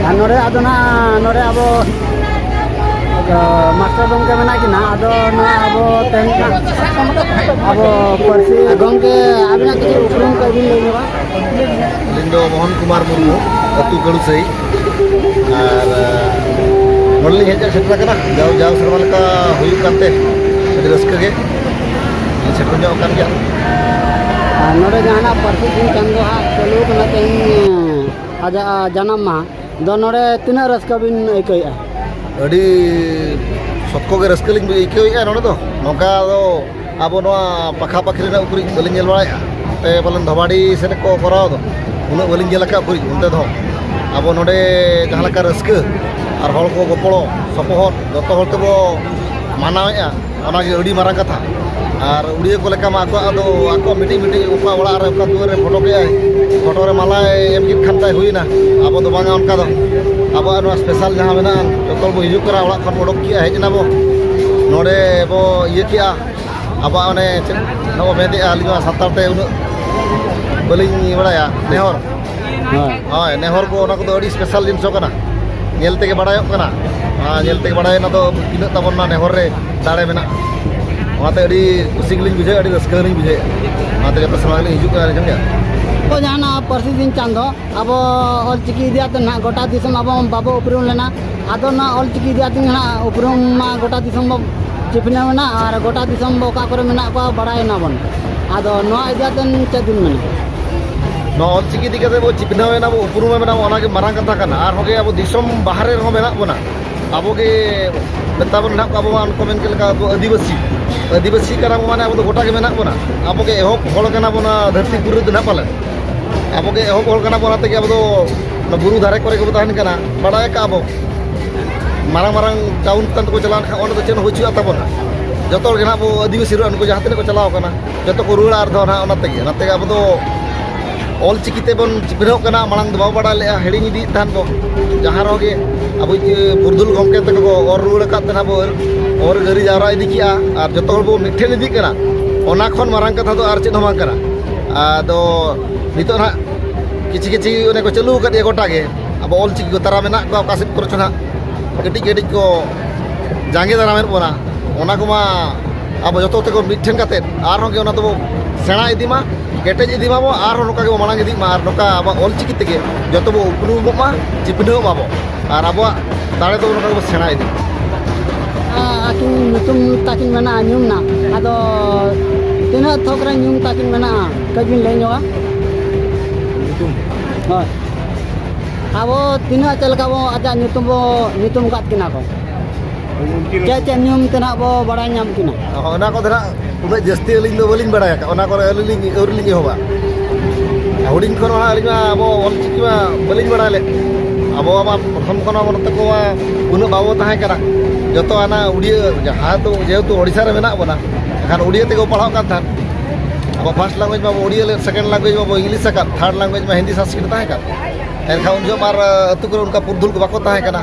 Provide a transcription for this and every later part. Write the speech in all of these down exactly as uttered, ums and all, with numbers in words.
ᱟᱨ ᱱᱚᱰᱮ ᱟᱫᱚ ᱱᱟᱜ ᱱᱚᱰᱮ ᱟᱵᱚ ᱟᱫᱚ ᱢᱟᱥᱴᱟᱨ ᱜᱚᱢᱠᱮ ᱢᱮᱱᱟᱜ ᱠᱤᱱᱟ᱾ ᱟᱫᱚ ᱱᱚᱣᱟ ᱟᱵᱚ ᱛᱮᱦᱮᱧ ᱱᱟᱜ ᱟᱵᱚ ᱯᱟᱹᱨᱥᱤ ᱜᱚᱢᱠᱮ, ᱟᱵᱤᱱᱟᱜ ᱠᱤᱪᱷᱩ ᱩᱯᱨᱩᱢ ᱠᱚ ᱵᱤᱱ ᱞᱟᱹᱭ ᱧᱚᱜᱟ? ᱟᱹᱞᱤᱧ ᱫᱚ ᱢᱳᱦᱚᱱ ᱠᱩᱢᱟᱨ ᱢᱩᱨᱢᱩ, ᱟᱹᱛᱩ ᱠᱟᱹᱲᱩᱥᱟᱹᱭ᱾ ᱟᱨ ᱱᱚᱰᱮ ᱞᱤᱧ ᱦᱮᱡ ᱥᱮᱴᱮᱨ ᱟᱠᱟᱱᱟ᱾ ᱡᱟᱣ ᱡᱟᱣ ᱥᱮᱨᱢᱟ ᱞᱮᱠᱟ ᱦᱩᱭᱩᱜ ᱠᱟᱱᱛᱮ ᱟᱹᱰᱤ ᱨᱟᱹᱥᱠᱟᱹ ᱜᱮ ᱥᱮᱴᱮᱨ ᱧᱚᱜ ᱟᱠᱟᱱ ᱜᱮᱭᱟ᱾ ᱟᱨ ᱱᱚᱰᱮ ᱡᱟᱦᱟᱱᱟᱜ ᱯᱟᱹᱨᱥᱤ ᱫᱤᱱ ᱪᱟᱸᱫᱳ ᱦᱟᱸᱜ ᱪᱟᱹᱞᱩ ᱠᱟᱱᱟ ᱛᱮᱦᱮᱧ, ᱟᱡᱟᱜ ᱡᱟᱱᱟᱢ ᱢᱟᱦᱟ ᱫᱚ ᱱᱚᱰᱮ ᱛᱤᱱᱟᱹᱜ ᱨᱟᱹᱥᱠᱟᱹ ᱵᱤᱱ ᱟᱹᱭᱠᱟᱹᱣᱮᱫᱼᱟ? ᱟᱹᱰᱤ ᱥᱚᱛᱠᱚ ᱜᱮ ᱨᱟᱹᱥᱠᱟᱹ ᱞᱤᱧ ᱟᱹᱭᱠᱟᱹᱣᱮᱫᱼᱟ ᱱᱚᱰᱮ ᱫᱚ᱾ ᱱᱚᱝᱠᱟ ᱫᱚ ᱟᱵᱚ ᱱᱚᱣᱟ ᱯᱟᱠᱷᱟ ᱯᱟᱹᱠᱷᱤ ᱨᱮᱱᱟᱜ ᱩᱠᱩᱨᱤᱡ ᱵᱟᱹᱞᱤᱧ ᱧᱮᱞ ᱵᱟᱲᱟᱭᱮᱫᱼᱟ᱾ ᱚᱱᱛᱮ ᱯᱟᱞᱮᱱ ᱫᱷᱟᱵᱟᱰᱤ ᱥᱮᱫ ᱠᱚ ᱠᱚᱨᱟᱣ ᱫᱚ, ᱩᱱᱟᱹᱜ ᱵᱟᱹᱞᱤᱧ ᱧᱮᱞ ᱟᱠᱟᱫ ᱩᱠᱩᱨᱤᱡ ᱚᱱᱛᱮ ᱫᱚ᱾ ᱟᱵᱚ ᱱᱚᱰᱮ ᱡᱟᱦᱟᱸ ᱞᱮᱠᱟ ᱨᱟᱹᱥᱠᱟᱹ ᱟᱨ ᱦᱚᱲ ᱠᱚ ᱜᱚᱯᱚᱲᱚ ᱥᱚᱯᱚᱦᱚᱫ ᱡᱚᱛᱚ ᱦᱚᱲ ᱛᱮᱵᱚ ᱢᱟᱱᱟᱣᱮᱫᱼᱟ, ᱚᱱᱟᱜᱮ ᱟᱹᱰᱤ ᱢᱟᱨᱟᱝ ᱠᱟᱛᱷᱟ᱾ ᱟᱨ ᱩᱲᱤᱭᱟᱹ ᱠᱚ ᱞᱮᱠᱟ ᱢᱟ ᱟᱠᱚᱣᱟᱜ ᱫᱚ, ᱟᱠᱚᱣᱟᱜ ᱢᱤᱫᱴᱤᱡ ᱢᱤᱫᱴᱤᱡ ᱚᱠᱟ ᱚᱲᱟᱜ ᱨᱮ ᱚᱠᱟ ᱫᱩᱣᱟᱹᱨ ᱨᱮ ᱯᱷᱳᱴᱳ ᱠᱮᱜᱼᱟᱭ, ᱯᱷᱳᱴᱳ ᱨᱮ ᱢᱟᱞᱟᱭ ᱮᱢ ᱠᱮᱫ ᱠᱷᱟᱱ ᱛᱟᱭ ᱦᱩᱭᱱᱟ᱾ ᱟᱵᱚ ᱫᱚ ᱵᱟᱝᱟ ᱚᱱᱠᱟ ᱫᱚ᱾ ᱟᱵᱚᱣᱟᱜ ᱱᱚᱣᱟ ᱥᱯᱮᱥᱟᱞ ᱡᱟᱦᱟᱸ ᱢᱮᱱᱟᱜᱼᱟ, ᱡᱚᱛᱚ ᱵᱚ ᱦᱤᱡᱩᱜ ᱠᱟᱱᱟ, ᱚᱲᱟᱜ ᱠᱷᱚᱱ ᱚᱰᱚᱠ ᱠᱮᱜᱼᱟ, ᱦᱮᱡ ᱮᱱᱟ ᱵᱚ, ᱱᱚᱰᱮ ᱵᱚ ᱤᱭᱟᱹ ᱠᱮᱜᱼᱟ᱾ ᱟᱵᱚᱣᱟᱜ ᱚᱱᱮ ᱪᱮᱫ ᱵᱚ ᱢᱮᱱᱮᱜᱼᱟ, ᱟᱹᱞᱤᱧ ᱢᱟ ᱥᱟᱱᱛᱟᱲ ᱛᱮ ᱩᱱᱟᱹᱜ ᱵᱟᱹᱞᱤᱧ ᱵᱟᱲᱟᱭᱟ, ᱱᱮᱦᱚᱨ᱾ ᱦᱮᱸ᱾ ᱦᱳᱭ, ᱱᱮᱦᱚᱨ ᱠᱚ, ᱚᱱᱟ ᱠᱚᱫᱚ ᱟᱹᱰᱤ ᱥᱯᱮᱥᱟᱞ ᱡᱤᱱᱤᱥ ᱠᱟᱱᱟ᱾ ᱧᱮᱞ ᱛᱮᱜᱮ ᱵᱟᱲᱟᱭᱚᱜ ᱠᱟᱱᱟ᱾ ᱟᱨ ᱧᱮᱞ ᱛᱮᱜᱮ ᱵᱟᱲᱟᱭᱮᱱᱟ ᱫᱚ ᱛᱤᱱᱟᱹᱜ ᱛᱟᱵᱚᱱ ᱚᱱᱟ ᱱᱮᱦᱚᱨ ᱨᱮ ᱫᱟᱲᱮ ᱢᱮᱱᱟᱜᱼᱟ᱾ ᱚᱱᱟᱛᱮ ᱟᱹᱰᱤ ᱠᱩᱥᱤ ᱜᱮᱞᱤᱧ ᱵᱩᱡᱷᱟᱹᱣᱮᱫᱼᱟ, ᱟᱹᱰᱤ ᱨᱟᱹᱥᱠᱟᱹ ᱦᱚᱸᱞᱤᱧ ᱵᱩᱡᱷᱟᱹᱣᱮᱫᱼᱟ᱾ ᱚᱱᱟᱛᱮ ᱡᱚᱛᱚ ᱥᱟᱱᱟᱢ ᱜᱮᱞᱤᱧ ᱦᱤᱡᱩᱜ ᱠᱟᱱᱟ, ᱟᱸᱡᱚᱢ ᱜᱮᱭᱟ᱾ ᱛᱚ, ᱡᱟᱦᱟᱱᱟᱜ ᱯᱟᱹᱨᱥᱤ ᱫᱤᱱ ᱪᱟᱸᱫᱚ ᱟᱵᱚ ᱚᱞᱪᱤᱠᱤ ᱤᱫᱤ ᱠᱟᱛᱮ ᱱᱟᱦᱟᱜ ᱜᱚᱴᱟ ᱫᱤᱥᱚᱢ ᱟᱵᱚ ᱵᱟᱵᱚ ᱩᱯᱨᱩᱢ ᱞᱮᱱᱟ᱾ ᱟᱫᱚ ᱱᱚᱣᱟ ᱚᱞᱪᱤᱠᱤ ᱤᱫᱤ ᱠᱟᱛᱮ ᱱᱟᱦᱟᱜ ᱩᱯᱨᱩᱢ ᱢᱟ ᱜᱚᱴᱟ ᱫᱤᱥᱚᱢ ᱵᱚ ᱪᱤᱯᱱᱟᱹᱣ ᱮᱱᱟ ᱟᱨ ᱜᱚᱴᱟ ᱫᱤᱥᱚᱢ ᱵᱚ ᱚᱠᱟ ᱠᱚᱨᱮ ᱢᱮᱱᱟᱜ ᱠᱚᱣᱟ ᱵᱟᱲᱟᱭ ᱮᱱᱟ ᱵᱚᱱ᱾ ᱟᱫᱚ ᱱᱚᱣᱟ ᱤᱫᱤ ᱠᱟᱛᱮ ᱪᱮᱫ ᱵᱤᱱ ᱢᱮᱱᱟ? ᱱᱚᱣᱟ ᱚᱞᱪᱤᱠᱤ ᱤᱫᱤ ᱠᱟᱛᱮ ᱵᱚ ᱪᱤᱯᱱᱟᱹᱣ ᱮᱱᱟ, ᱵᱚ ᱩᱯᱨᱩᱢ ᱮᱱᱟ, ᱚᱱᱟᱜᱮ ᱢᱟᱨᱟᱝ ᱠᱟᱛᱷᱟ ᱠᱟᱱᱟ᱾ ᱟᱨ ᱦᱚᱸᱜᱮ ᱟᱵᱚ ᱫᱤᱥᱚᱢ ᱵᱟᱦᱨᱮ ᱨᱮᱦᱚᱸ ᱢᱮᱱᱟᱜ ᱵᱚᱱᱟ᱾ ᱟᱵᱚ ᱜᱮ ᱢᱮᱛᱟ ᱵᱚᱱ ᱱᱟᱦᱟᱜ ᱠᱚ, ᱟᱵᱚ ᱢᱟ ᱚᱱᱠᱟ ᱢᱮᱱ ᱠᱮᱫ ᱞᱮᱠᱟ ᱟᱵᱚ ᱟᱹᱫᱤᱵᱟᱹᱥᱤ, ᱟᱹᱫᱤᱵᱟᱹᱥᱤ ᱠᱟᱱᱟ ᱵᱚ ᱢᱟᱱᱮ ᱟᱵᱚ ᱫᱚ ᱜᱚᱴᱟ ᱜᱮ ᱢᱮᱱᱟᱜ ᱵᱚᱱᱟ᱾ ᱟᱵᱚ ᱜᱮ ᱮᱦᱚᱵ ᱦᱚᱲ ᱠᱟᱱᱟ ᱵᱚᱱ ᱱᱚᱣᱟ ᱫᱷᱟᱹᱨᱛᱤ ᱯᱩᱨᱤ ᱨᱮᱫᱚ ᱱᱟᱦᱟᱜ ᱯᱟᱞᱮ᱾ ᱟᱵᱚ ᱜᱮ ᱮᱦᱚᱵ ᱦᱚᱲ ᱠᱟᱱᱟ ᱵᱚᱱ, ᱚᱱᱟ ᱛᱮᱜᱮ ᱟᱵᱚ ᱫᱚ ᱚᱱᱟ ᱵᱩᱨᱩ ᱫᱷᱟᱨᱮ ᱠᱚᱨᱮ ᱜᱮᱵᱚ ᱛᱟᱦᱮᱱ ᱠᱟᱱᱟ, ᱵᱟᱲᱟᱭ ᱟᱠᱟᱫ ᱟᱵᱚ᱾ ᱢᱟᱨᱟᱝ ᱢᱟᱨᱟᱝ ᱴᱟᱣᱩᱱ ᱛᱟᱱ ᱛᱮᱠᱚ ᱪᱟᱞᱟᱣ ᱞᱮᱱᱠᱷᱟᱱ ᱚᱸᱰᱮ ᱫᱚ ᱪᱮᱫ ᱦᱚᱸ ᱵᱟᱹᱪᱩᱜᱼᱟ ᱛᱟᱵᱚᱱᱟ᱾ ᱡᱚᱛᱚ ᱦᱚᱲ ᱜᱮ ᱱᱟᱦᱟᱜ ᱵᱚ ᱟᱹᱫᱤᱵᱟᱹᱥᱤ ᱨᱮ ᱩᱱᱠᱩ ᱡᱟᱦᱟᱸ ᱛᱤᱱᱟᱹᱜ ᱠᱚ ᱪᱟᱞᱟᱣ ᱠᱟᱱᱟ, ᱡᱚᱛᱚ ᱠᱚ ᱨᱩᱣᱟᱹᱲᱟ ᱟᱨ ᱫᱚ ᱱᱟᱦᱟᱜ ᱚᱱᱟ ᱛᱮᱜᱮ᱾ ᱚᱱᱟ ᱛᱮᱜᱮ ᱟᱵᱚ ᱫᱚ ᱚᱞ ᱪᱤᱠᱤ ᱛᱮᱵᱚᱱ ᱪᱤᱯᱱᱟᱹᱣᱚᱜ ᱠᱟᱱᱟ, ᱢᱟᱲᱟᱝ ᱫᱚ ᱵᱟᱵᱚ ᱵᱟᱲᱟᱭ ᱞᱮᱜᱼᱟ, ᱦᱤᱲᱤᱧ ᱤᱫᱤᱭᱮᱫ ᱛᱟᱦᱮᱱ ᱵᱚ᱾ ᱡᱟᱦᱟᱸ ᱨᱮᱦᱚᱸ ᱜᱮ ᱟᱵᱚᱭᱤᱡ ᱯᱩᱨᱩᱫᱷᱩᱞ ᱜᱚᱢᱠᱮ ᱛᱟᱠᱚ ᱠᱚ ᱚᱨ ᱨᱩᱣᱟᱹᱲ ᱟᱠᱟᱫ ᱛᱟᱦᱮᱱᱟ ᱵᱚ, ᱚᱨ ᱟᱹᱨᱤ ᱡᱟᱣᱨᱟ ᱤᱫᱤ ᱠᱮᱜᱼᱟ ᱟᱨ ᱡᱚᱛᱚ ᱦᱚᱲ ᱵᱚ ᱢᱤᱫ ᱴᱷᱮᱱ ᱤᱫᱤᱜ ᱠᱟᱱᱟ᱾ ᱚᱱᱟ ᱠᱷᱚᱱ ᱢᱟᱨᱟᱝ ᱠᱟᱛᱷᱟ ᱫᱚ ᱟᱨ ᱪᱮᱫ ᱦᱚᱸ ᱵᱟᱝ ᱠᱟᱱᱟ᱾ ᱟᱫᱚ ᱱᱤᱛᱚᱜ ᱱᱟᱦᱟᱜ ᱠᱤᱪᱷᱤ ᱠᱤᱪᱷᱤ ᱚᱱᱮ ᱠᱚ ᱪᱟᱹᱞᱩ ᱟᱠᱟᱫ ᱜᱮᱭᱟ ᱜᱚᱴᱟ ᱜᱮ᱾ ᱟᱵᱚ ᱚᱞ ᱪᱤᱠᱤ ᱠᱚ ᱛᱟᱨᱟ ᱢᱮᱱᱟᱜ ᱠᱚᱣᱟ, ᱚᱠᱟ ᱥᱮᱫ ᱠᱚᱨᱮ ᱪᱚ ᱱᱟᱦᱟᱜ ᱠᱟᱹᱴᱤᱡ ᱠᱟᱹᱴᱤᱡ ᱠᱚ ᱡᱟᱸᱜᱮ ᱫᱟᱨᱟᱢᱮᱫ ᱵᱚᱱᱟ᱾ ᱚᱱᱟ ᱠᱚᱢᱟ ᱟᱵᱚ ᱡᱚᱛᱚ ᱛᱮᱠᱚ ᱢᱤᱫ ᱴᱷᱮᱱ ᱠᱟᱛᱮᱫ ᱟᱨᱦᱚᱸ ᱜᱮ ᱚᱱᱟ ᱫᱚᱵᱚ ᱥᱮᱬᱟ ᱤᱫᱤ ᱢᱟ, ᱠᱮᱴᱮᱡ ᱤᱫᱤ ᱢᱟᱵᱚ, ᱟᱨᱦᱚᱸ ᱱᱚᱝᱠᱟ ᱜᱮᱵᱚ ᱢᱟᱲᱟᱝ ᱤᱫᱤᱜ ᱢᱟ ᱟᱨ ᱱᱚᱝᱠᱟ ᱟᱵᱚᱣᱟᱜ ᱚᱞ ᱪᱤᱠᱤ ᱛᱮᱜᱮ ᱡᱚᱛᱚ ᱵᱚ ᱩᱯᱨᱩᱢᱚᱜ ᱢᱟ, ᱪᱤᱯᱱᱟᱹᱣ ᱢᱟᱵᱚ ᱟᱨ ᱟᱵᱚᱣᱟᱜ ᱫᱟᱲᱮ ᱫᱚ ᱱᱚᱝᱠᱟ ᱜᱮᱵᱚ ᱥᱮᱬᱟ ᱤᱫᱤ ᱢᱟ᱾ ᱟᱹᱠᱤᱱ ᱧᱩᱛᱩᱢ ᱛᱟᱹᱠᱤᱱ ᱢᱮᱱᱟᱜᱼᱟ, ᱧᱩᱢ ᱱᱟ, ᱟᱫᱚ ᱛᱤᱱᱟᱹᱜ ᱛᱷᱚᱠ ᱨᱮ ᱧᱩᱢ ᱛᱟᱹᱠᱤᱱ ᱢᱮᱱᱟᱜᱼᱟ, ᱠᱟᱹᱡ ᱵᱤᱱ ᱞᱟᱹᱭ ᱧᱚᱜᱼᱟ? ᱧᱩᱛᱩᱢ? ᱦᱳᱭ᱾ ᱟᱵᱚ ᱛᱤᱱᱟᱹᱜ ᱪᱮᱫ ᱞᱮᱠᱟ ᱵᱚ ᱟᱡᱟᱜ ᱧᱩᱛᱩᱢ ᱵᱚ ᱧᱩᱛᱩᱢ ᱟᱠᱟᱫ ᱠᱤᱱᱟ ᱠᱚ? ᱩᱱᱠᱤᱱ ᱪᱮᱫ ᱪᱮᱫ ᱧᱩᱢ ᱛᱮ ᱱᱟᱜ ᱵᱚ ᱵᱟᱲᱟᱭ ᱧᱟᱢ ᱠᱤᱱᱟ? ᱚᱱᱟ ᱠᱚᱫᱚ ᱱᱟᱜ ᱩᱱᱟᱹᱜ ᱡᱟᱹᱥᱛᱤ ᱟᱹᱞᱤᱧ ᱫᱚ ᱵᱟᱹᱞᱤᱧ ᱵᱟᱲᱟᱭ ᱟᱠᱟᱫ, ᱚᱱᱟ ᱠᱚᱨᱮ ᱟᱹᱞᱤᱧ ᱞᱤᱧ, ᱟᱹᱣᱨᱤ ᱞᱤᱧ ᱮᱦᱚᱵᱟ᱾ ᱦᱩᱰᱤᱧ ᱠᱷᱚᱱ ᱢᱟ ᱟᱹᱞᱤᱧ ᱢᱟ ᱟᱵᱚ ᱚᱞ ᱪᱤᱠᱤ ᱢᱟ ᱵᱟᱹᱞᱤᱧ ᱵᱟᱲᱟᱭ ᱞᱮᱫ᱾ ᱟᱵᱚ ᱢᱟ ᱯᱨᱚᱛᱷᱚᱢ ᱠᱷᱚᱱ ᱢᱟ ᱱᱚᱛᱮ ᱠᱚ ᱢᱟ ᱩᱱᱟᱹᱜ ᱵᱟᱵᱚ ᱛᱟᱦᱮᱸ ᱠᱟᱱᱟ᱾ ᱡᱚᱛᱚ ᱦᱟᱱᱟ ᱩᱲᱤᱭᱟᱹ, ᱡᱟᱦᱟᱸ ᱫᱚ ᱡᱮᱦᱮᱛᱩ ᱳᱰᱤᱥᱟ ᱨᱮ ᱢᱮᱱᱟᱜ ᱵᱚᱱᱟ, ᱮᱱᱠᱷᱟᱱ ᱩᱲᱤᱭᱟᱹ ᱛᱮᱠᱚ ᱯᱟᱲᱦᱟᱣ ᱠᱟᱱ ᱛᱟᱦᱮᱸᱫ᱾ ᱟᱵᱚ first language ᱢᱟᱵᱚ ᱩᱲᱤᱭᱟᱹ ᱞᱮᱫ, second language ᱢᱟᱵᱚ English ᱟᱠᱟᱫ, third language ᱢᱟ ᱦᱤᱱᱫᱤ ᱥᱚᱝᱥᱠᱨᱤᱛ ᱛᱟᱦᱮᱸ ᱠᱟᱱ᱾ ᱮᱱᱠᱷᱟᱱ ᱩᱱ ᱡᱚᱦᱚᱜ ᱢᱟ ᱟᱨ ᱟᱹᱛᱩ ᱠᱚᱨᱮ ᱚᱱᱠᱟ ᱯᱩᱨᱩᱫᱷᱩᱞ ᱠᱚ ᱵᱟᱠᱚ ᱛᱟᱦᱮᱸ ᱠᱟᱱᱟ,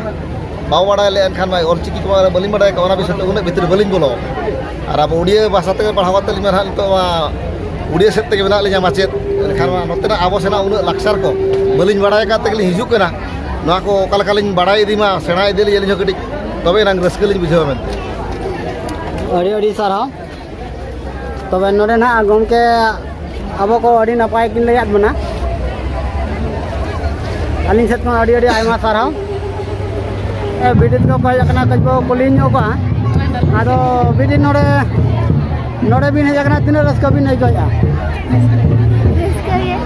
ᱵᱟᱵᱚ ᱵᱟᱲᱟᱭ ᱞᱮᱫᱼᱟ᱾ ᱮᱱᱠᱷᱟᱱ ᱢᱟ ᱚᱞᱪᱤᱠᱤ ᱠᱚᱢᱟ ᱵᱟᱹᱞᱤᱧ ᱵᱟᱲᱟᱭ ᱟᱠᱟᱫ, ᱚᱱᱟ ᱵᱤᱥᱚᱭ ᱛᱮ ᱩᱱᱟᱹᱜ ᱵᱷᱤᱛᱨᱤ ᱵᱟᱹᱞᱤᱧ ᱵᱚᱞᱚ ᱟᱠᱟᱱᱟ᱾ ᱟᱨ ᱟᱵᱚ ᱩᱲᱤᱭᱟᱹ ᱵᱷᱟᱥᱟ ᱛᱮᱜᱮ ᱯᱟᱲᱦᱟᱣ ᱠᱟᱛᱮ ᱞᱤᱧ ᱢᱮᱱᱟ ᱦᱟᱸᱜ ᱱᱤᱛᱚᱜ ᱢᱟ ᱩᱲᱤᱭᱟᱹ ᱥᱮᱫ ᱛᱮᱜᱮ ᱢᱮᱱᱟᱜ ᱞᱤᱧᱟ ᱢᱟᱪᱮᱫ᱾ ᱮᱱᱠᱷᱟᱱ ᱢᱟ ᱱᱚᱛᱮᱱᱟᱜ ᱟᱵᱚ ᱥᱮᱱᱟᱜ ᱩᱱᱟᱹᱜ ᱞᱟᱠᱪᱟᱨ ᱠᱚ ᱵᱟᱹᱞᱤᱧ ᱵᱟᱲᱟᱭ ᱟᱠᱟᱫ ᱛᱮᱜᱮ ᱞᱤᱧ ᱦᱤᱡᱩᱜ ᱠᱟᱱᱟ᱾ ᱱᱚᱣᱟ ᱠᱚ ᱚᱠᱟ ᱞᱮᱠᱟ ᱞᱤᱧ ᱵᱟᱲᱟᱭ ᱤᱫᱤ ᱢᱟ, ᱥᱮᱬᱟ ᱤᱫᱤ ᱞᱤᱧ ᱟᱹᱞᱤᱧ ᱦᱚᱸ ᱠᱟᱹᱴᱤᱡ, ᱛᱚᱵᱮ ᱮᱱᱟᱝ ᱨᱟᱹᱥᱠᱟᱹ ᱞᱤᱧ ᱵᱩᱡᱷᱟᱹᱣᱟ ᱢᱮᱱᱛᱮ᱾ ᱟᱹᱰᱤ ᱟᱹᱰᱤ ᱥᱟᱨᱦᱟᱣ᱾ ᱛᱚᱵᱮ ᱱᱚᱰᱮ ᱱᱟᱦᱟᱜ ᱜᱚᱢᱠᱮ ᱟᱵᱚ ᱠᱚ ᱟᱹᱰᱤ ᱱᱟᱯᱟᱭ ᱠᱤᱱ ᱞᱟᱹᱭᱟᱫ ᱵᱚᱱᱟ᱾ ᱟᱹᱞᱤᱧ ᱥᱮᱫ ᱠᱷᱚᱱ ᱟᱹᱰᱤ ᱟᱹᱰᱤ ᱟᱭᱢᱟ ᱥᱟᱨᱦᱟᱣ᱾ ᱮ, ᱵᱤᱰᱤᱛ ᱠᱚ ᱦᱮᱡ ᱟᱠᱟᱱᱟ, ᱠᱟᱹᱡ ᱵᱚ ᱠᱩᱞᱤ ᱧᱚᱜ ᱠᱚᱣᱟ᱾ ᱟᱫᱚ ᱵᱤᱰᱤᱛ, ᱱᱚᱰᱮ, ᱱᱚᱰᱮ ᱵᱤᱱ ᱦᱮᱡ ᱟᱠᱟᱱᱟ, ᱛᱤᱱᱟᱹᱜ ᱨᱟᱹᱥᱠᱟᱹ ᱵᱤᱱ ᱟᱹᱭᱠᱟᱹᱣᱮᱫᱼᱟ? ᱨᱟᱹᱥᱠᱟᱹ ᱜᱮ᱾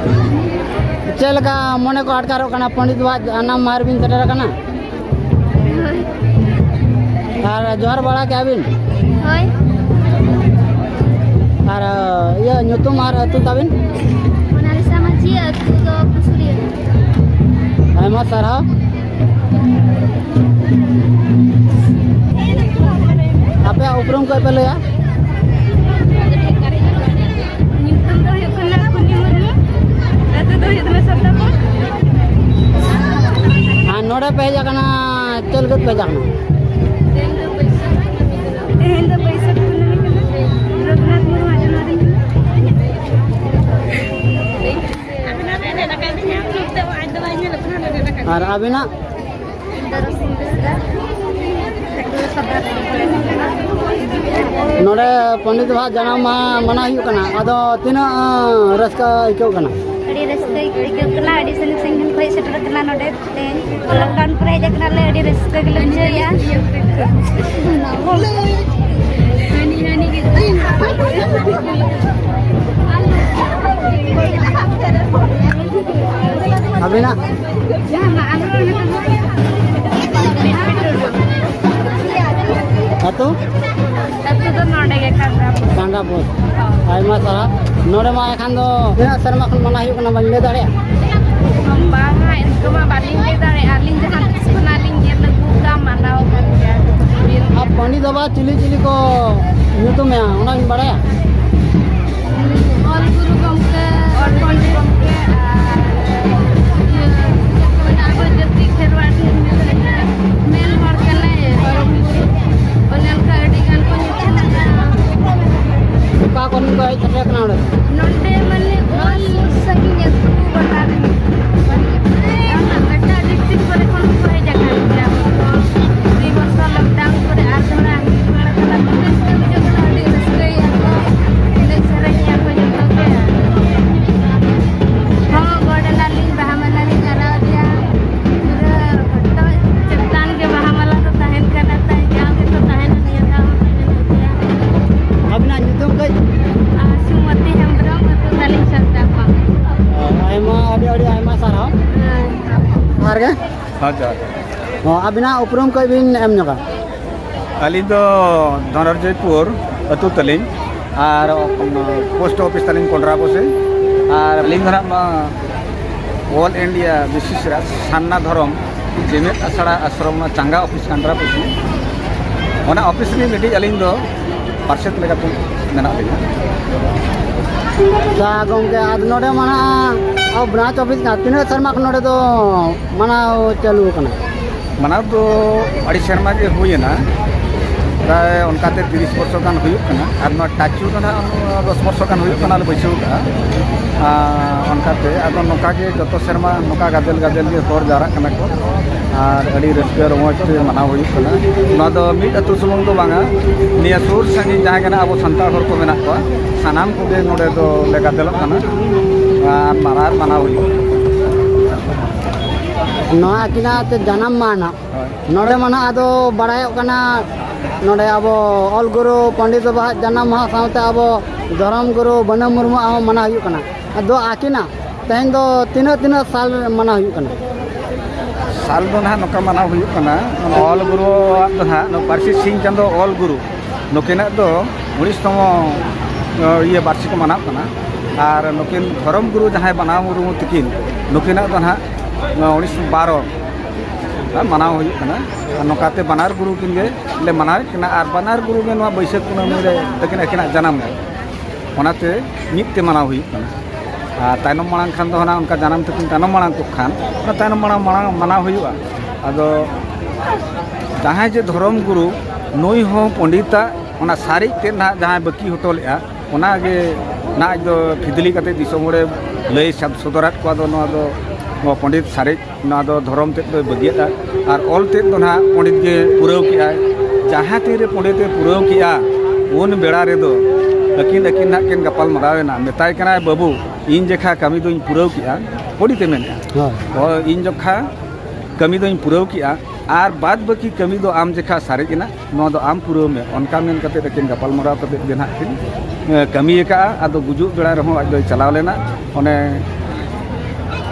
ᱪᱮᱫ ᱞᱮᱠᱟ ᱢᱚᱱᱮ ᱠᱚ ᱟᱴᱠᱟᱨᱚᱜ ᱠᱟᱱᱟ, ᱯᱚᱱᱰᱤᱛ ᱵᱟᱵᱟᱣᱟᱜ ᱡᱟᱱᱟᱢ ᱢᱟᱦᱟ ᱨᱮᱵᱤᱱ ᱥᱮᱴᱮᱨ ᱟᱠᱟᱱᱟ? ᱦᱳᱭ᱾ ᱟᱨ ᱡᱚᱦᱟᱨ ᱵᱟᱲᱟ ᱠᱮᱜᱼᱟ ᱵᱤᱱ? ᱦᱳᱭ᱾ ᱟᱨ, ᱤᱭᱟᱹ, ᱧᱩᱛᱩᱢ ᱟᱨ ᱟᱹᱛᱩ ᱛᱟᱵᱤᱱ? ᱢᱳᱱᱟᱞᱤᱥᱟ ᱢᱟᱹᱡᱷᱤ, ᱟᱹᱛᱩ ᱫᱚ ᱠᱩᱥᱩᱲᱤᱭᱟᱹ᱾ ᱟᱭᱢᱟ ᱥᱟᱨᱦᱟᱣ᱾ ᱟᱯᱮᱭᱟᱜ ᱩᱯᱨᱩᱢ ᱠᱚ ᱯᱮ ᱞᱟᱹᱭᱟ? ᱧᱩᱛᱩᱢ ᱫᱚ ᱦᱩᱭᱩᱜ ᱠᱟᱱᱟ ᱠᱩᱱᱤ ᱢᱩᱨᱢᱩ, ᱟᱹᱛᱩ ᱫᱚ ᱦᱩᱭᱩᱜ ᱠᱟᱱᱟ ᱥᱟᱛᱟᱯᱩᱨ᱾ ᱟᱨ ᱱᱚᱰᱮ ᱯᱮ ᱦᱮᱡ ᱟᱠᱟᱱᱟ, ᱪᱮᱫ ᱞᱟᱹᱜᱤᱫ ᱯᱮ ᱦᱮᱡ ᱟᱠᱟᱱᱟ? ᱛᱮᱦᱮᱧ ᱫᱚ ᱵᱟᱹᱭᱥᱟᱹᱠᱷ ᱠᱩᱱᱟᱹᱢᱤ ᱠᱟᱱᱟ, ᱨᱚᱜᱷᱩᱱᱟᱛᱷ ᱢᱩᱨᱢᱩᱣᱟᱜ ᱡᱚᱱᱢᱚᱫᱤᱱ ᱠᱟᱱᱟ᱾ ᱟᱨ ᱟᱹᱵᱤᱱᱟᱜ? ᱫᱚᱨᱚᱥᱤᱧ ᱵᱮᱥᱨᱟ᱾ ᱱᱚᱰᱮ ᱯᱚᱱᱰᱤᱛ ᱵᱟᱵᱟᱣᱟᱜ ᱡᱟᱱᱟᱢ ᱢᱟᱦᱟ ᱢᱟᱱᱟᱣ ᱦᱩᱭᱩᱜ ᱠᱟᱱᱟ, ᱟᱫᱚ ᱛᱤᱱᱟᱹᱜ, ᱟᱸ, ᱨᱟᱹᱥᱠᱟᱹ ᱟᱹᱭᱠᱟᱹᱜ ᱠᱟᱱᱟ? ᱟᱹᱰᱤ ᱨᱟᱹᱥᱠᱟᱹ ᱟᱹᱭᱠᱟᱹᱜ ᱠᱟᱱᱟ, ᱟᱹᱰᱤ ᱥᱟᱺᱜᱤᱧ ᱥᱟᱺᱜᱤᱧ ᱠᱷᱚᱱ ᱦᱮᱡ ᱥᱮᱴᱮᱨ ᱠᱟᱱᱟ ᱱᱚᱰᱮ ᱛᱮᱦᱮᱧ᱾ ᱞᱚᱠᱰᱟᱣᱩᱱ ᱯᱚᱨᱮ ᱦᱮᱡ ᱟᱠᱟᱱᱟᱞᱮ, ᱟᱹᱰᱤ ᱨᱟᱹᱥᱠᱟᱹ ᱜᱮᱞᱮ ᱵᱩᱡᱷᱟᱹᱣᱮᱫᱼᱟ᱾ ᱟᱹᱵᱤᱱᱟᱜ? ᱟᱹᱛᱩ? ᱟᱹᱛᱩ ᱫᱚ ᱱᱚᱰᱮ ᱜᱮ, ᱠᱟᱱᱫᱟᱯᱩᱨ᱾ ᱠᱟᱱᱫᱟᱯᱩᱨ᱾ ᱟᱭᱢᱟ ᱥᱟᱨᱦᱟᱣ᱾ ᱱᱚᱰᱮ ᱢᱟ ᱮᱱᱠᱷᱟᱱ ᱫᱚ ᱛᱤᱱᱟᱹᱜ ᱥᱮᱨᱢᱟ ᱠᱷᱚᱱ ᱢᱟᱱᱟᱣ ᱦᱩᱭᱩᱜ ᱠᱟᱱᱟ, ᱵᱟᱹᱧ ᱞᱟᱹᱭ ᱫᱟᱲᱮᱭᱟᱜᱼᱟ? ᱵᱟᱝᱟ, ᱤᱱᱠᱟᱹ ᱢᱟ ᱵᱟᱹᱞᱤᱧ ᱞᱟᱹᱭ ᱫᱟᱲᱮᱭᱟᱜᱼᱟ᱾ ᱟᱹᱞᱤᱧ ᱡᱟᱦᱟᱸ ᱛᱤᱥ ᱠᱷᱚᱱᱟᱜ ᱞᱤᱧ ᱧᱮᱞ ᱟᱹᱜᱩ ᱠᱟᱜᱼᱟ, ᱢᱟᱱᱟᱣ ᱟᱠᱟᱱ ᱜᱮᱭᱟ᱾ ᱟᱨ ᱯᱚᱱᱰᱤᱛ ᱵᱟᱵᱟ ᱪᱤᱞᱤ ᱪᱤᱞᱤ ᱠᱚ ᱧᱩᱛᱩᱢᱮᱜᱼᱟ, ᱚᱱᱟ ᱵᱤᱱ ᱵᱟᱲᱟᱭᱟ? ᱚᱞ ᱜᱩᱨᱩ ᱜᱚᱢᱠᱮ, ᱚᱞ ᱯᱚᱱᱰᱤᱛ ᱜᱚᱢᱠᱮ ᱟᱨ ᱤᱭᱟᱹ, ᱪᱮᱫ ᱠᱚ ᱢᱮᱱᱟ, ᱟᱵᱚ ᱡᱟᱹᱛᱤ ᱠᱷᱮᱨᱣᱟᱲ ᱴᱷᱮᱱ ᱢᱮᱱ ᱦᱚᱲ ᱠᱟᱱᱟᱭ, ᱚᱞ ᱜᱩᱨᱩ᱾ ᱚᱱᱮ ᱚᱱᱠᱟ ᱟᱹᱰᱤ ᱜᱟᱱ ᱠᱚ ᱧᱩᱛᱩᱢ ᱟᱠᱟᱫᱼᱟ᱾ ᱚᱠᱟ ᱠᱷᱚᱱ ᱠᱚ ᱦᱮᱡ ᱥᱮᱴᱮᱨ ᱠᱟᱱᱟ ᱚᱸᱰᱮ? ᱱᱚᱰᱮ ᱢᱟᱱᱮ ᱚᱞ ᱥᱟᱺᱜᱤᱧ ᱟᱹᱛᱩ ᱜᱚᱴᱟ ᱨᱮᱱ᱾ ᱚᱱᱟ ᱮᱴᱟᱜ ᱰᱤᱥᱴᱨᱤᱠᱴ ᱠᱚᱨᱮ ᱠᱷᱚᱱ ᱦᱚᱸᱠᱚ ᱦᱮᱡ ᱟᱠᱟᱱ ᱜᱮᱭᱟ᱾ ᱫᱩᱭ ᱵᱚᱨᱥᱚ ᱞᱚᱠᱰᱟᱣᱩᱱ ᱠᱚᱨᱮ ᱟᱨ ᱛᱷᱚᱲᱟ ᱦᱩᱭ ᱵᱟᱲᱟ ᱠᱟᱱᱟ, ᱛᱚᱵᱮ ᱨᱟᱹᱥᱠᱟᱹ ᱵᱩᱡᱷᱟᱹᱜ ᱠᱟᱱᱟ, ᱟᱹᱰᱤ ᱨᱟᱹᱥᱠᱟᱹᱭᱮᱫᱼᱟ ᱠᱚ, ᱮᱱᱮᱡ ᱥᱮᱨᱮᱧᱮᱫᱼᱟ ᱠᱚ ᱡᱚᱛᱚ ᱜᱮ᱾ ᱦᱚᱸ, ᱜᱚᱰ ᱮᱱᱟᱞᱤᱧ, ᱵᱟᱦᱟ ᱢᱟᱞᱟ ᱞᱤᱧ ᱟᱨᱟᱣ ᱟᱫᱮᱭᱟ᱾ ᱯᱩᱨᱟᱹ ᱦᱚᱴᱚᱜ ᱪᱮᱛᱟᱱ ᱜᱮ ᱵᱟᱦᱟ ᱢᱟᱞᱟ ᱫᱚ ᱛᱟᱦᱮᱱ ᱠᱟᱱᱟ ᱛᱟᱭ, ᱡᱟᱣ ᱜᱮᱛᱚ ᱛᱟᱦᱮᱱᱟ ᱱᱤᱭᱟᱹ ᱫᱷᱟᱣ ᱦᱚᱸ ᱛᱟᱦᱮᱱ ᱜᱮᱭᱟ᱾ ᱟᱹᱵᱤᱱᱟᱜ ᱧᱩᱛᱩᱢ ᱠᱟᱹᱡ? ᱟᱨ ᱥᱩᱢᱚᱛᱤ ᱦᱮᱢᱵᱨᱚᱢ, ᱟᱹᱛᱩ ᱛᱟᱹᱞᱤᱧ ᱥᱟᱱᱛᱟᱲ ᱠᱚᱣᱟᱜ᱾ ᱟᱭᱢᱟ, ᱟᱹᱰᱤ ᱟᱹᱰᱤ ᱟᱭᱢᱟ ᱥᱟᱨᱦᱟᱣ᱾ ᱦᱮᱸ᱾ ᱡᱚᱦᱟᱨ ᱜᱮ᱾ ᱦᱮᱸ, ᱡᱚᱦᱟᱨ ᱜᱮ᱾ ᱦᱚᱸ, ᱟᱹᱵᱤᱱᱟᱜ ᱩᱯᱨᱩᱢ ᱠᱟᱹᱡ ᱵᱤᱱ ᱮᱢ ᱧᱚᱜᱟ᱾ ᱟᱹᱞᱤᱧ ᱫᱚ ᱫᱷᱚᱱᱚᱨᱡᱚᱭᱯᱩᱨ ᱟᱹᱛᱩ ᱛᱟᱹᱞᱤᱧ, ᱟᱨ ᱯᱳᱥᱴ ᱚᱯᱷᱤᱥ ᱛᱟᱹᱞᱤᱧ ᱠᱚᱱᱰᱨᱟ ᱵᱚᱥᱮ, ᱟᱨ ᱟᱹᱞᱤᱧ ᱫᱚ ᱱᱟᱦᱟᱜ ᱢᱟ ᱚᱞ ᱤᱱᱰᱤᱭᱟ ᱵᱤᱥᱤᱥ ᱨᱮ ᱥᱟᱨᱱᱟ ᱫᱷᱚᱨᱚᱢ ᱡᱮᱜᱮᱛ ᱟᱥᱲᱟ ᱟᱥᱨᱚᱢ ᱪᱟᱸᱜᱟ ᱚᱯᱷᱤᱥ ᱠᱟᱱᱰᱨᱟ ᱵᱚᱥᱮ, ᱚᱱᱟ ᱚᱯᱷᱤᱥ ᱨᱮ ᱢᱤᱫᱴᱤᱡ ᱟᱹᱞᱤᱧ ᱫᱚ ᱯᱟᱨᱥᱮᱛ ᱞᱮᱠᱟᱛᱮ ᱢᱮᱱᱟᱜ ᱞᱤᱧᱟ᱾ ᱟᱪᱪᱷᱟ ᱜᱚᱢᱠᱮ, ᱟᱨ ᱱᱚᱰᱮ ᱢᱟ ᱱᱟᱦᱟᱜ ᱟᱵᱚ ᱵᱨᱟᱧᱪ ᱚᱯᱷᱤᱥ ᱠᱟᱱᱟ, ᱛᱤᱱᱟᱹᱜ ᱥᱮᱨᱢᱟ ᱠᱷᱚᱱ ᱱᱚᱰᱮ ᱫᱚ ᱢᱟᱱᱟᱣ ᱪᱟᱹᱞᱩ ᱟᱠᱟᱱᱟ? ᱢᱟᱱᱟᱣ ᱫᱚ ᱟᱹᱰᱤ ᱥᱮᱨᱢᱟ ᱜᱮ ᱦᱩᱭᱮᱱᱟ, ᱯᱨᱟᱭ ᱚᱱᱠᱟᱛᱮ ᱛᱤᱨᱤᱥ ᱵᱚᱨᱥᱚ ᱜᱟᱱ ᱦᱩᱭᱩᱜ ᱠᱟᱱᱟ, ᱟᱨ ᱱᱚᱣᱟ ᱴᱟᱪᱩ ᱫᱚ ᱱᱟᱦᱟᱜ ᱫᱚᱥ ᱵᱚᱨᱥᱚ ᱜᱟᱱ ᱦᱩᱭᱩᱜ ᱠᱟᱱᱟ ᱞᱮ ᱵᱟᱹᱭᱥᱟᱹᱣ ᱠᱟᱜᱼᱟ᱾ ᱟᱨ ᱚᱱᱠᱟᱛᱮ ᱟᱫᱚ ᱱᱚᱝᱠᱟ ᱜᱮ ᱡᱚᱛᱚ ᱥᱮᱨᱢᱟ ᱱᱚᱝᱠᱟ ᱜᱟᱫᱮᱞ ᱜᱟᱫᱮᱞ ᱜᱮ ᱦᱚᱲ ᱡᱟᱣᱨᱟᱜ ᱠᱟᱱᱟ ᱠᱚ, ᱟᱨ ᱟᱹᱰᱤ ᱨᱟᱹᱥᱠᱟᱹ ᱨᱚᱢᱚᱡᱽ ᱛᱮ ᱢᱟᱱᱟᱣ ᱦᱩᱭᱩᱜ ᱠᱟᱱᱟ᱾ ᱱᱚᱣᱟ ᱫᱚ ᱢᱤᱫ ᱟᱹᱛᱩ ᱥᱩᱢᱩᱝ ᱫᱚ ᱵᱟᱝᱟ, ᱱᱤᱭᱟᱹ ᱥᱩᱨ ᱥᱟᱺᱜᱤᱧ ᱡᱟᱦᱟᱸ ᱜᱮ ᱱᱟᱜ ᱟᱵᱚ ᱥᱟᱱᱛᱟᱲ ᱦᱚᱲ ᱠᱚ ᱢᱮᱱᱟᱜ ᱠᱚᱣᱟ, ᱥᱟᱱᱟᱢ ᱠᱚᱜᱮ ᱱᱚᱰᱮ ᱫᱚ ᱞᱮ ᱜᱟᱫᱮᱞᱚᱜ ᱠᱟᱱᱟ ᱟᱨ ᱢᱟᱱᱟᱣ, ᱢᱟᱱᱟᱣ ᱦᱩᱭᱩᱜ ᱠᱟᱱᱟ᱾ ᱱᱚᱣᱟ ᱟᱹᱠᱤᱱᱟᱜ ᱛᱮ ᱡᱟᱱᱟᱢ ᱢᱟᱦᱟ ᱱᱟᱜ ᱦᱳᱭ᱾ ᱱᱚᱰᱮ ᱢᱟ ᱱᱟᱜ ᱟᱫᱚ ᱵᱟᱲᱟᱭᱚᱜ ᱠᱟᱱᱟ, ᱱᱚᱰᱮ ᱟᱵᱚ ᱚᱞ ᱜᱩᱨᱩ ᱯᱚᱱᱰᱤᱛ ᱵᱟᱵᱟᱣᱟᱜ ᱡᱟᱱᱟᱢ ᱢᱟᱦᱟ ᱥᱟᱶᱛᱮ ᱟᱵᱚ ᱫᱷᱚᱨᱚᱢ ᱜᱩᱨᱩ ᱵᱟᱹᱱᱟᱹ ᱢᱩᱨᱢᱩᱣᱟᱜ ᱦᱚᱸ ᱢᱟᱱᱟᱣ ᱦᱩᱭᱩᱜ ᱠᱟᱱᱟ᱾ ᱟᱫᱚ ᱟᱹᱠᱤᱱᱟᱜ ᱛᱮᱦᱮᱧ ᱫᱚ ᱛᱤᱱᱟᱹᱜ, ᱛᱤᱱᱟᱹᱜ ᱥᱟᱞ ᱢᱟᱱᱟᱣ ᱦᱩᱭᱩᱜ ᱠᱟᱱᱟ? ᱥᱟᱞ ᱫᱚ ᱱᱟᱦᱟᱜ ᱱᱚᱝᱠᱟ ᱢᱟᱱᱟᱣ ᱦᱩᱭᱩᱜ ᱠᱟᱱᱟ, ᱚᱱᱟ ᱚᱞ ᱜᱩᱨᱩᱣᱟᱜ ᱫᱚ ᱱᱟᱦᱟᱜ ᱱᱚᱣᱟ ᱯᱟᱹᱨᱥᱤ ᱥᱤᱧ ᱪᱟᱸᱫᱚ ᱚᱞ ᱜᱩᱨᱩ ᱱᱩᱠᱤᱱᱟᱜ ᱫᱚ ᱩᱱᱤᱥ ᱛᱚᱢᱚ, ᱤᱭᱟᱹ, ᱵᱟᱨᱥᱤ ᱠᱚ ᱢᱟᱱᱟᱣ ᱠᱟᱱᱟ᱾ ᱟᱨ ᱱᱩᱠᱤᱱ ᱫᱷᱚᱨᱚᱢ ᱜᱩᱨᱩ ᱡᱟᱦᱟᱸᱭ ᱵᱟᱱᱟᱣ ᱢᱩᱨᱢᱩ ᱛᱤᱠᱤᱱ, ᱱᱩᱠᱤᱱᱟᱜ ᱫᱚ ᱱᱟᱦᱟᱜ ᱱᱚᱣᱟ ᱩᱱᱤᱥ ᱵᱟᱨᱚ, ᱢᱟᱱᱟᱣ ᱦᱩᱭᱩᱜ ᱠᱟᱱᱟ᱾ ᱟᱨ ᱱᱚᱝᱠᱟᱛᱮ ᱵᱟᱱᱟᱨ ᱜᱩᱨᱩ ᱠᱤᱱ ᱜᱮ ᱞᱮ ᱢᱟᱱᱟᱣᱮᱫ ᱠᱟᱱᱟ᱾ ᱟᱨ ᱵᱟᱱᱟᱨ ᱜᱩᱨᱩ ᱜᱮ ᱱᱚᱣᱟ ᱵᱟᱹᱭᱥᱟᱹᱠᱷ ᱠᱩᱱᱟᱹᱢᱤ ᱨᱮ ᱛᱟᱹᱠᱤᱱ ᱟᱹᱠᱤᱱᱟᱜ ᱡᱟᱱᱟᱢ ᱢᱟᱦᱟ, ᱚᱱᱟᱛᱮ ᱢᱤᱫ ᱛᱮ ᱢᱟᱱᱟᱣ ᱦᱩᱭᱩᱜ ᱠᱟᱱᱟ᱾ ᱟᱨ ᱛᱟᱭᱱᱚᱢ ᱢᱟᱲᱟᱝ ᱠᱷᱟᱱ ᱫᱚ ᱦᱟᱸᱜ ᱚᱱᱠᱟ ᱡᱟᱱᱟᱢ ᱛᱟᱹᱠᱤᱱ ᱛᱟᱭᱱᱚᱢ ᱢᱟᱲᱟᱝ ᱠᱚᱜ ᱠᱷᱟᱱ, ᱚᱱᱟ ᱛᱟᱭᱱᱚᱢ ᱢᱟᱲᱟᱝ ᱢᱟᱲᱟᱝ ᱢᱟᱱᱟᱣ ᱦᱩᱭᱩᱜᱼᱟ᱾ ᱟᱫᱚ ᱡᱟᱦᱟᱸᱭ ᱡᱮ ᱫᱷᱚᱨᱚᱢ ᱜᱩᱨᱩ, ᱱᱩᱭ ᱦᱚᱸ ᱯᱚᱸᱰᱤᱛᱟᱜ ᱚᱱᱟ ᱥᱟᱨᱮᱡ ᱛᱮᱫ ᱱᱟᱦᱟᱜ ᱡᱟᱦᱟᱸᱭ ᱵᱟᱹᱠᱤ ᱦᱚᱴᱚ ᱞᱮᱫᱼᱟ, ᱚᱱᱟᱜᱮ ᱱᱟᱦᱟᱜ ᱫᱚ ᱯᱷᱤᱫᱽᱞᱤ ᱠᱟᱛᱮ ᱫᱤᱥᱚᱢ ᱦᱚᱲᱮ ᱞᱟᱹᱭ ᱥᱟᱵ ᱥᱚᱫᱚᱨᱟᱫ ᱠᱚᱣᱟ᱾ ᱫᱚ ᱱᱚᱣᱟ ᱫᱚ ᱱᱚᱣᱟ ᱯᱚᱸᱰᱤᱛ ᱥᱟᱨᱮᱡ, ᱱᱚᱣᱟ ᱫᱚ ᱫᱷᱚᱨᱚᱢ ᱛᱮᱫ ᱫᱚᱭ ᱵᱟᱹᱜᱤᱭᱟᱫᱼᱟ᱾ ᱟᱨ ᱚᱞ ᱛᱮᱫ ᱫᱚ ᱱᱟᱦᱟᱜ ᱯᱚᱸᱰᱤᱛ ᱜᱮ ᱯᱩᱨᱟᱹᱣ ᱠᱮᱜᱼᱟᱭ᱾ ᱡᱟᱦᱟᱸ ᱛᱤᱱᱨᱮ ᱯᱚᱸᱰᱤᱛ ᱮ ᱯᱩᱨᱟᱹᱣ ᱠᱮᱜᱼᱟ, ᱩᱱ ᱵᱮᱲᱟ ᱨᱮᱫᱚ ᱟᱹᱠᱤᱱ ᱟᱹᱠᱤᱱ ᱱᱟᱦᱟᱜ ᱠᱤᱱ ᱜᱟᱯᱟᱞ ᱢᱟᱨᱟᱣ ᱮᱱᱟ᱾ ᱢᱮᱛᱟᱭ ᱠᱟᱱᱟᱭ, "ᱵᱟᱹᱵᱩ, ᱤᱧ ᱡᱮᱠᱷᱟ ᱠᱟᱹᱢᱤ ᱫᱚᱧ ᱯᱩᱨᱟᱹᱣ ᱠᱮᱜᱼᱟ", ᱯᱚᱸᱰᱤᱛ ᱮ ᱢᱮᱱᱮᱜᱼᱟ, ᱦᱳᱭ᱾ "ᱦᱳᱭ, ᱤᱧ ᱡᱚᱠᱷᱟ ᱠᱟᱹᱢᱤ ᱫᱚᱧ ᱯᱩᱨᱟᱹᱣ ᱠᱮᱜᱼᱟ, ᱟᱨ ᱵᱟᱫ ᱵᱟᱹᱠᱤ ᱠᱟᱹᱢᱤ ᱫᱚ ᱟᱢ ᱡᱮᱠᱷᱟ ᱥᱟᱨᱮᱡ ᱮᱱᱟ, ᱱᱚᱣᱟ ᱫᱚ ᱟᱢ ᱯᱩᱨᱟᱹᱣ ᱢᱮ", ᱚᱱᱠᱟ ᱢᱮᱱ ᱠᱟᱛᱮ ᱟᱹᱠᱤᱱ ᱜᱟᱯᱟᱞᱢᱟᱨᱟᱣ ᱠᱟᱛᱮ ᱜᱮ ᱱᱟᱦᱟᱜ ᱠᱤᱱ, ᱮ, ᱠᱟᱹᱢᱤ ᱟᱠᱟᱫᱼᱟ᱾ ᱟᱫᱚ ᱜᱩᱡᱩᱜ ᱵᱮᱲᱟ ᱨᱮᱦᱚᱸ ᱟᱡ ᱫᱚᱭ ᱪᱟᱞᱟᱣ ᱞᱮᱱᱟ, ᱚᱱᱮ,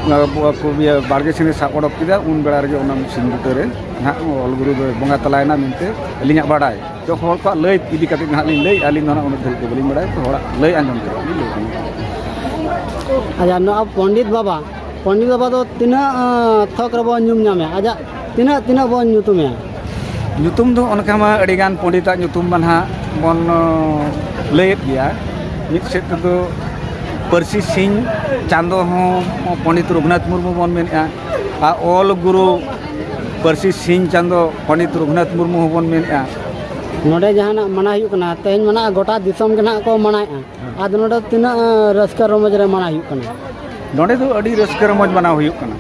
ᱮ, ᱵᱚ-, ᱠᱚ-, ᱤᱭᱟᱹ, ᱵᱟᱲᱜᱮ ᱥᱮᱱᱮ ᱥᱟᱵ ᱚᱰᱚᱠ ᱠᱮᱫᱟ, ᱩᱱ ᱵᱮᱲᱟ ᱨᱮᱜᱮ ᱚᱱᱟ ᱥᱤᱢ ᱵᱩᱴᱟᱹ ᱨᱮ ᱱᱟᱦᱟᱜ ᱚᱞ ᱜᱩᱨᱩ ᱫᱚᱭ ᱵᱚᱸᱜᱟ ᱛᱟᱞᱟᱭᱮᱱᱟ ᱢᱮᱱᱛᱮ ᱟᱹᱞᱤᱧᱟᱜ ᱵᱟᱲᱟᱭ᱾ ᱛᱚ ᱦᱚᱲ ᱠᱚᱣᱟᱜ ᱞᱟᱹᱭ ᱤᱫᱤ ᱠᱟᱛᱮ ᱱᱟᱦᱟᱜ ᱞᱤᱧ ᱞᱟᱹᱭ, ᱟᱹᱞᱤᱧ ᱫᱚ ᱱᱟᱦᱟᱜ ᱩᱱᱟᱹᱜ ᱫᱷᱟᱹᱨᱤᱡ ᱫᱚ ᱵᱟᱹᱞᱤᱧ ᱵᱟᱲᱟᱭᱟ, ᱛᱚ ᱦᱚᱲᱟᱜ ᱞᱟᱹᱭ ᱟᱸᱡᱚᱢ ᱠᱟᱛᱮ ᱞᱤᱧ ᱞᱟᱹᱭ ᱟᱸᱡᱚᱢ᱾ ᱟᱪᱪᱷᱟ, ᱱᱚᱣᱟ ᱯᱚᱱᱰᱤᱛ ᱵᱟᱵᱟ, ᱯᱚᱱᱰᱤᱛ ᱵᱟᱵᱟ ᱫᱚ ᱛᱤᱱᱟᱹᱜ, ᱟᱸ, ᱛᱷᱚᱠ ᱨᱮᱵᱚᱱ ᱧᱩᱢ ᱧᱟᱢᱮᱭᱟ? ᱟᱡᱟᱜ ᱛᱤᱱᱟᱹᱜ, ᱛᱤᱱᱟᱹᱜ ᱵᱚᱱ ᱧᱩᱛᱩᱢᱮᱭᱟ? ᱧᱩᱛᱩᱢ ᱫᱚ ᱚᱱᱠᱟ ᱢᱟ ᱟᱹᱰᱤᱜᱟᱱ ᱯᱚᱱᱰᱤᱛᱟᱜ ᱧᱩᱛᱩᱢ ᱢᱟ ᱱᱟᱦᱟᱜ ᱵᱚᱱ, ᱚ, ᱞᱟᱹᱭᱮᱫ ᱜᱮᱭᱟ᱾ ᱢᱤᱫ ᱥᱮᱫ ᱛᱮᱫᱚ ᱯᱟᱹᱨᱥᱤ ᱥᱤᱧ ᱪᱟᱸᱫᱚ ᱦᱚᱸ ᱯᱚᱱᱰᱤᱛ ᱨᱚᱜᱷᱩᱱᱟᱛᱷ ᱢᱩᱨᱢᱩ ᱵᱚᱱ ᱢᱮᱱᱮᱫᱼᱟ, ᱟᱨ ᱚᱞ ᱜᱩᱨᱩ ᱯᱟᱹᱨᱥᱤ ᱥᱤᱧ ᱪᱟᱸᱫᱚ ᱯᱚᱱᱰᱤᱛ ᱨᱚᱜᱷᱩᱱᱟᱛᱷ ᱢᱩᱨᱢᱩ ᱦᱚᱸᱵᱚᱱ ᱢᱮᱱᱮᱫᱼᱟ᱾ ᱱᱚᱰᱮ ᱡᱟᱦᱟᱱᱟᱜ ᱢᱟᱱᱟᱣ ᱦᱩᱭᱩᱜ ᱠᱟᱱᱟ, ᱛᱮᱦᱮᱧ ᱢᱟ ᱱᱟᱦᱟᱜ ᱜᱚᱴᱟ ᱫᱤᱥᱚᱢ ᱜᱮ ᱱᱟᱦᱟᱜ ᱠᱚ ᱢᱟᱱᱟᱣᱮᱫᱼᱟ᱾ ᱟᱫᱚ ᱱᱚᱰᱮ ᱛᱤᱱᱟᱹᱜ, ᱟᱸ, ᱨᱟᱹᱥᱠᱟᱹ ᱨᱚᱢᱚᱡᱽ ᱨᱮ ᱢᱟᱱᱟᱣ ᱦᱩᱭᱩᱜ ᱠᱟᱱᱟ? ᱱᱚᱰᱮ ᱫᱚ ᱟᱹᱰᱤ ᱨᱟᱹᱥᱠᱟᱹ ᱨᱚᱢᱚᱡᱽ ᱢᱟᱱᱟᱣ ᱦᱩᱭᱩᱜ ᱠᱟᱱᱟ᱾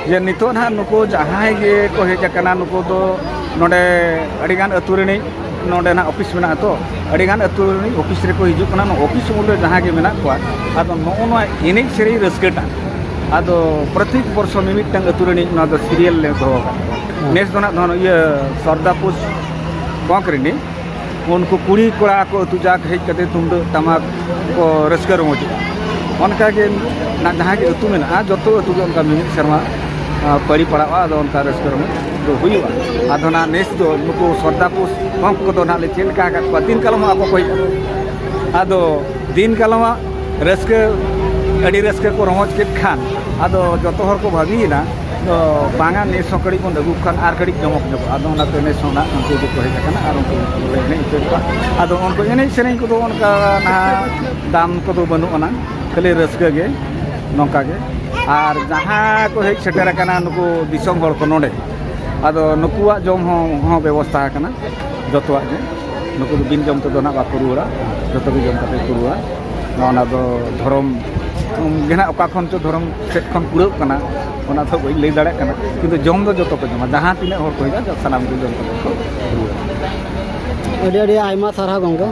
ᱡᱮ ᱱᱤᱛᱚᱜ ᱱᱟᱦᱟᱜ ᱱᱩᱠᱩ ᱡᱟᱦᱟᱸᱭ ᱜᱮ ᱠᱚ ᱦᱮᱡ ᱟᱠᱟᱱᱟ, ᱱᱩᱠᱩ ᱫᱚ ᱱᱚᱰᱮ ᱟᱹᱰᱤᱜᱟᱱ ᱟᱹᱛᱩ ᱨᱤᱱᱤᱡ ᱱᱚᱰᱮ ᱱᱟᱦᱟᱜ ᱚᱯᱷᱤᱥ ᱢᱮᱱᱟᱜᱼᱟ ᱛᱚ, ᱟᱹᱰᱤᱜᱟᱱ ᱟᱹᱛᱩ ᱨᱤᱱᱤᱡ ᱚᱯᱷᱤᱥ ᱨᱮᱠᱚ ᱦᱤᱡᱩᱜ ᱠᱟᱱᱟ᱾ ᱱᱚᱣᱟ ᱚᱯᱷᱤᱥ ᱩᱢᱩᱞ ᱨᱮ ᱡᱟᱦᱟᱸ ᱜᱮ ᱢᱮᱱᱟᱜ ᱠᱚᱣᱟ, ᱟᱫᱚ ᱱᱚᱜᱼᱚ ᱱᱚᱣᱟ ᱮᱱᱮᱡ ᱥᱮᱨᱮᱧ ᱨᱟᱹᱥᱠᱟᱹᱴᱟᱜ, ᱟᱫᱚ ᱯᱨᱚᱛᱮᱠ ᱵᱚᱨᱥᱚ ᱢᱤᱢᱤᱫᱴᱟᱝ ᱟᱹᱛᱩ ᱨᱤᱱᱤᱡ ᱱᱚᱣᱟ ᱫᱚ ᱥᱤᱨᱤᱭᱟᱞ ᱞᱮ ᱫᱚᱦᱚ ᱟᱠᱟᱫ ᱠᱚᱣᱟ᱾ ᱱᱮᱥ ᱫᱚ ᱱᱟᱦᱟᱜ ᱱᱚᱜᱼᱚ ᱤᱭᱟᱹ ᱥᱚᱨᱫᱟᱯᱩᱥ ᱠᱚᱸᱠ ᱨᱤᱱᱤᱡ ᱩᱱᱠᱩ ᱠᱩᱲᱤ ᱠᱚᱲᱟ ᱠᱚ ᱟᱹᱛᱩ ᱡᱟᱠ ᱦᱮᱡ ᱠᱟᱛᱮ ᱛᱩᱢᱫᱟᱹᱜ ᱴᱟᱢᱟᱠ ᱠᱚ ᱨᱟᱹᱥᱠᱟᱹ ᱨᱚᱢᱚᱡᱚᱜᱼᱟ᱾ ᱚᱱᱠᱟᱜᱮ ᱱᱟᱜ ᱡᱟᱦᱟᱸ ᱜᱮ ᱟᱹᱛᱩ ᱢᱮᱱᱟᱜᱼᱟ, ᱡᱚᱛᱚ ᱟᱹᱛᱩ ᱜᱮ ᱚᱱᱠᱟ ᱢᱤᱢᱤᱫ ᱥᱮᱨᱢᱟ, ᱟ, ᱯᱟᱹᱨᱤ ᱯᱟᱲᱟᱜᱼᱟ, ᱟᱫᱚ ᱚᱱᱠᱟ ᱨᱟᱹᱥᱠᱟᱹ ᱨᱚᱢᱚᱡᱽ ᱫᱚ ᱦᱩᱭᱩᱜᱼᱟ᱾ ᱟᱫᱚ ᱱᱟᱜ ᱱᱮᱥ ᱫᱚ ᱱᱩᱠᱩ ᱥᱚᱨᱫᱟᱯᱩᱥ ᱠᱚᱸᱠ ᱠᱚᱫᱚ ᱱᱟᱜ ᱞᱮ ᱪᱮᱫ ᱞᱮᱠᱟ ᱟᱠᱟᱫ ᱠᱚᱣᱟ, ᱫᱤᱱ ᱠᱟᱞᱚᱢ ᱟᱠᱚ ᱠᱚ ᱦᱮᱡ ᱟᱠᱟᱱᱟ᱾ ᱟᱫᱚ ᱫᱤᱱ ᱠᱟᱞᱚᱢᱟᱜ ᱨᱟᱹᱥᱠᱟᱹ, ᱟᱹᱰᱤ ᱨᱟᱹᱥᱠᱟᱹ ᱠᱚ ᱨᱚᱢᱚᱡᱽ ᱠᱮᱫ ᱠᱷᱟᱱ, ᱟᱫᱚ ᱡᱚᱛᱚ ᱦᱚᱲ ᱠᱚ ᱵᱷᱟᱹᱵᱤᱭᱮᱱᱟ, ᱛᱚ ᱵᱟᱝᱟ, ᱱᱮᱥ ᱦᱚᱸ ᱠᱟᱹᱴᱤᱡ ᱵᱚᱱ ᱟᱹᱜᱩ ᱠᱚ ᱠᱷᱟᱱ ᱟᱨ ᱠᱟᱹᱴᱤᱡ ᱡᱚᱢᱚᱠ ᱧᱚᱜᱚᱜᱼᱟ᱾ ᱟᱫᱚ ᱚᱱᱟᱛᱮ ᱱᱮᱥ ᱦᱚᱸ ᱱᱟᱜ ᱩᱱᱠᱩ ᱜᱮᱠᱚ ᱦᱮᱡ ᱟᱠᱟᱱᱟ ᱟᱨ ᱩᱱᱠᱩ ᱜᱮᱠᱚ ᱮᱱᱮᱡ ᱦᱚᱪᱚᱭᱮᱫ ᱠᱚᱣᱟ᱾ ᱟᱫᱚ ᱩᱱᱠᱩ ᱮᱱᱮᱡ ᱥᱮᱨᱮᱧ ᱠᱚᱫᱚ ᱚᱱᱠᱟ ᱱᱟᱦᱟᱜ ᱫᱟᱢ ᱠᱚᱫᱚ ᱵᱟᱹᱱᱩᱜ ᱟᱱᱟ, ᱠᱷᱟᱹᱞᱤ ᱨᱟᱹᱥᱠᱟᱹ ᱜᱮ ᱱᱚᱝᱠᱟ ᱜᱮ᱾ ᱟᱨ ᱡᱟᱦᱟᱸ ᱠᱚ ᱦᱮᱡ ᱥᱮᱴᱮᱨ ᱟᱠᱟᱱᱟ ᱱᱩᱠᱩ ᱫᱤᱥᱚᱢ ᱦᱚᱲ ᱠᱚ ᱱᱚᱰᱮ, ᱟᱫᱚ ᱱᱩᱠᱩᱣᱟᱜ ᱡᱚᱢ ᱦᱚᱸ, ᱦᱚᱸ ᱵᱮᱵᱚᱥᱛᱷᱟ ᱟᱠᱟᱱᱟ ᱡᱚᱛᱚᱣᱟᱜ ᱜᱮ᱾ ᱱᱩᱠᱩ ᱫᱚ ᱵᱤᱱ ᱡᱚᱢ ᱛᱮᱫᱚ ᱱᱟᱜ ᱵᱟᱠᱚ ᱨᱩᱣᱟᱹᱲᱟ, ᱡᱚᱛᱚ ᱜᱮ ᱡᱚᱢ ᱠᱟᱛᱮ ᱠᱚ ᱨᱩᱣᱟᱹᱲᱟ᱾ ᱚᱱᱟ ᱫᱚ ᱫᱷᱚᱨᱚᱢ ᱜᱮ ᱱᱟᱜ ᱚᱠᱟ ᱠᱷᱚᱱ ᱪᱚ ᱫᱷᱚᱨᱚᱢ ᱥᱮᱫ ᱠᱷᱚᱱ ᱠᱩᱲᱟᱹᱜ ᱠᱟᱱᱟ, ᱚᱱᱟ ᱫᱚ ᱵᱟᱹᱧ ᱞᱟᱹᱭ ᱫᱟᱲᱮᱭᱟᱜ ᱠᱟᱱᱟ, ᱠᱤᱱᱛᱩ ᱡᱚᱢ ᱫᱚ ᱡᱚᱛᱚ ᱠᱚ ᱡᱚᱢᱟ, ᱡᱟᱦᱟᱸ ᱛᱤᱱᱟᱹᱜ ᱦᱚᱲ ᱠᱚ ᱦᱤᱡᱩᱜᱼᱟ, ᱥᱟᱱᱟᱢ ᱜᱮ ᱡᱚᱢ ᱠᱟᱛᱮ ᱠᱚ ᱨᱩᱣᱟᱹᱲᱟ᱾ ᱟᱹᱰᱤ ᱟᱹᱰᱤ ᱟᱭᱢᱟ ᱥᱟᱨᱦᱟᱣ ᱜᱚᱢᱠᱮ᱾